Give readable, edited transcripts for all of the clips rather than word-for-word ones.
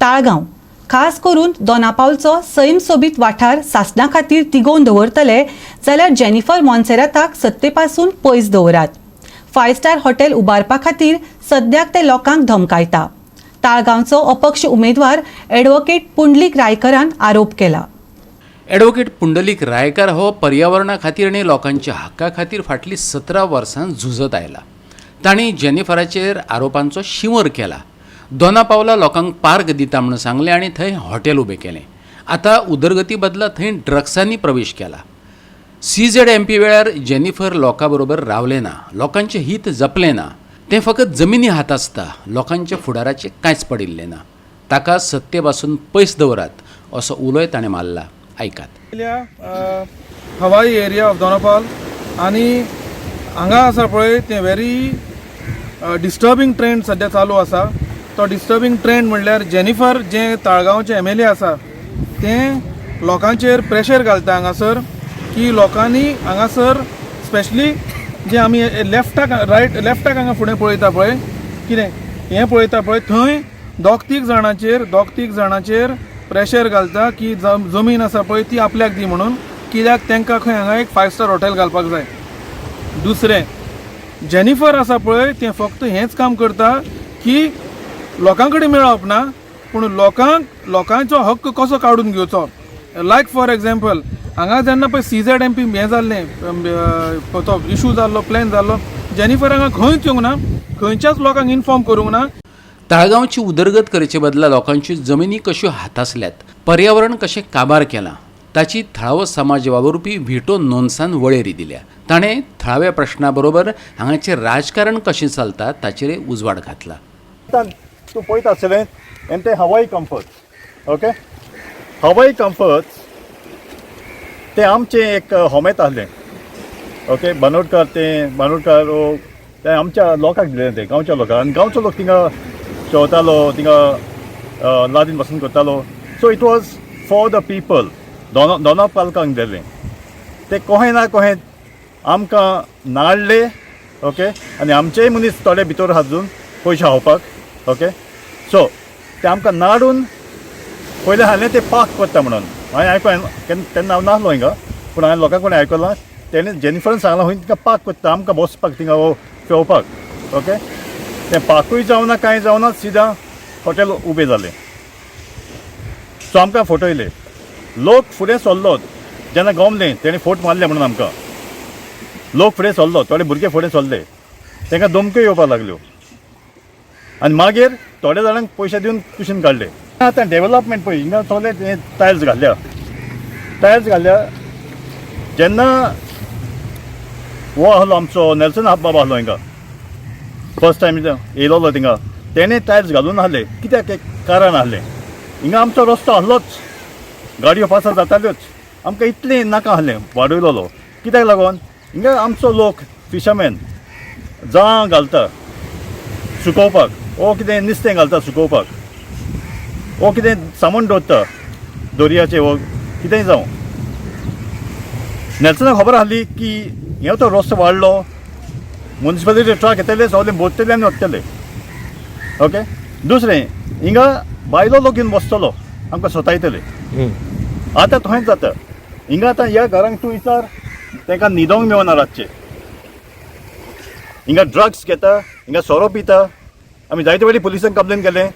ताळगांव, खास करून दोनापावलचो सैम सोबीत वाठार सासणा खातीर तिगोवन दवरतले जाल्यार जेनिफर मोन्सेराताक सत्तेपासून पयस दवरात. फायव स्टार हॉटेल उबारपा खातीर सद्याक ते लोकांक धमकायता. ताळगांवचो अपक्ष उमेदवार ॲडव्होकेट पुंडलीक रायकरान आरोप केला. ॲडव्होकेट पुंडलीक रायकार हो पर्यावरणा खातीर आनी लोकांच्या हक्का खातीर फाटलीं 17 वर्सां झुजत आयला. तांणी जेनिफराचेर आरोपांचो शिंवर केला. दोना पावला लोकांक पार्क दिता म्हणून सांगलें आनी थंय हॉटेल उबें केलें. आतां उदरगती बदला थंय ड्रग्सांनी प्रवेश केला. सीझेडएमपी वेळार जेनिफर लोकां बरोबर रावलें ना, लोकांचें हीत जपलें ना. तें फकत जमिनी हातासता, लोकांच्या फुडाराचें कांयच पडिल्लें ना. ताका सत्ते पासून पयस दवरात असो उलोय ताणें मारला. आयकात. हवाई एरिया ऑफ दोनापावल आनी हांगा आसा पळय तें व्हेरी डिस्टर्बींग ट्रेंड सद्या चालू आसा. तो डिस्टर्बींग ट्रेंड म्हणल्यार जेनिफर जें ताळगांवचें एमएलए आसा, तें लोकांचेर प्रेशर घालता हांगासर की लोकांनी हांगासर स्पेशली जे आमी लेफ्टाक, रायट लेफ्टाक हांगा फुडें पळयता पळय, कितें हें पळयता पळय, थंय दोग तीग जाणांचेर प्रेशर घालता की जमीन आसा पळय ती आपल्याक दी म्हणून, कित्याक तांकां खंय हांगा एक फायव स्टार हॉटेल घालपाक जाय. दुसरें, जेनिफर आसा पळय तें फक्त हेंच काम करता की लोकां कडेन मेळप ना, पूण लोकांक लोकांचो हक्क कसो काडून घेवचो. लायक फॉर एग्जाम्पल, हांगा जेन्ना पळय सीझेडएमपी हें जाल्लें, तो इशू जाल्लो, प्लॅन जाल्लो, जेनिफर हांगा खंयच येवंक ना, खंयच्याच लोकांक इन्फॉर्म करूंक ना. ताळगांवची उदरगत करचे बदला लोकांच्यो जमिनी कश्यो हातासल्यात, पर्यावरण कशें काबार केलां, ताची थळावो समाज वावुरपी व्हिटो नोन्सान वळेरी दिल्या. ताणें थळाव्या प्रश्ना बरोबर हांगाचें राजकारण कशें चलता ताचेर उजवाड घातला. आतां तूं पळयता आसतलें आनी तें हवाई कम्फर्ट, ओके, हवाई कम्फर्ट तें आमचें एक होमेत आहलें, ओके. बानोडकार, तें बानोडकार ओ, तें आमच्या लोकांक दिलें, तें गांवच्या लोकांक. आनी गांवचो लोक थिंगा शेवतालो, थिंगा लादीन पासून करतालो. So it was for the people. दोना दोना पालकांक दिलें तें. कोहें ना कोहें आमकां नाडले, ओके. आनी आमचेय मनीस थोडे भितर हाजून पयशे खावपाक, ओके. सो ते आमकां नाडून पयलें हालें ते पार्क करता म्हणून हांवें आयकून, तेन्ना हांव नासलो हिंगा, पूण हांवें लोकां कडेन आयकलां, तेणें जेनिफरान सांगलां खंय तिका पार्क करता, आमकां बसपाक थिंगा वो पेंवपाक, ओके. तें पार्कूय जावना, कांय जावना, सिदा हॉटेल उबें जालें. सो आमकां फटयले. लोक फुडें सरलो जेन्ना गमलें तेणें फोट मारले म्हणून आमकां. लोक फुडें सरलो, थोडे भुरगे फुडें सरले, तांकां धमक्यो येवपाक लागल्यो आनी मागीर थोड्या जाणांक पयशे दिवन कुशीन काडले. आतां डेवलपमेंट पळय, हिंगा सगळे हे टायल्स घातल्या, टायल्स घातल्या. जेन्ना हो आहलो आमचो नेल्सन बाबा आहलो हिंगा फर्स्ट टायम येयलोलो थिंगा, तेणें टायल्स घालून आहले. कित्याक? एक कारण आहलें, हिंगा आमचो रस्तो आहलोच, गाडयो पासार जाताल्योच, आमकां इतलें नाका आहलें वाडयलोलो. कित्याक लागून? हिंगा आमचो लोक फिशरमॅन जाळां घालता सुकोवपाक, ओ कितें नुस्तें घालता सुकोवपाक, ओ कितें सामान दवरता दोरयाचें, वो कितेंय जावं. नेल्सनाक खबर आहली की हे तो रस्तो वाडलो, मुन्सिपालिटी ट्रक येतले, सगळे भरतले आनी वतले, ओके. दुसरें, हिंगा बायलो लोक येवन बसतलो, आमकां सतायतले. आतां थंयच जाता हिंगा. आतां ह्या घरांक तूं विचार, तांकां न्हिदोंक मेळना रातचें. हिंगा ड्रग्स घेता, हिंगा सोरो पिता. आमी जायते फावटी पुलिसांक कंप्लेन केलें.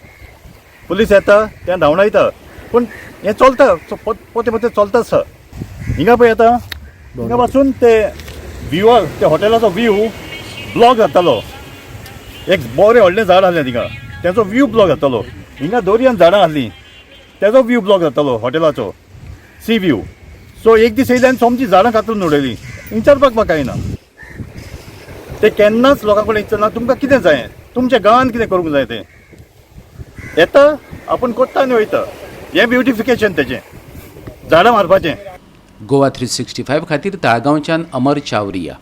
पुलीस येता, ते धांवडायता, पूण हें चलता, पोते पोते चलता आसा. हिंगा पळय आतां, हिंगा पासून ते व्हिवा, ते हॉटेलाचो व्यू ब्लॉक जातालो. एक बरें व्हडलें झाड आहलें थिंगा, तेजो व्यू ब्लॉक जातालो. हिंगा दोरयान झाडां आहलीं, तेजो व्यू ब्लॉक जातालो हॉटेलाचो, सी व्यू. सो एक दीस येयले आनी सोमची झाडां कातरून उडयलीं. विचारपाक म्हाका कांय ना. ते केन्नाच लोकां कडेन विचारना तुमकां कितें जाय, तुमच्या गांवांत कितें करूंक जाय. तें येता, आपूण करता आनी वयता. हें ब्युटिफिकेशन तेजें झाडां मारपाचें. गोवा 365 खातीर ताळगांवच्यान अमर चावरिया.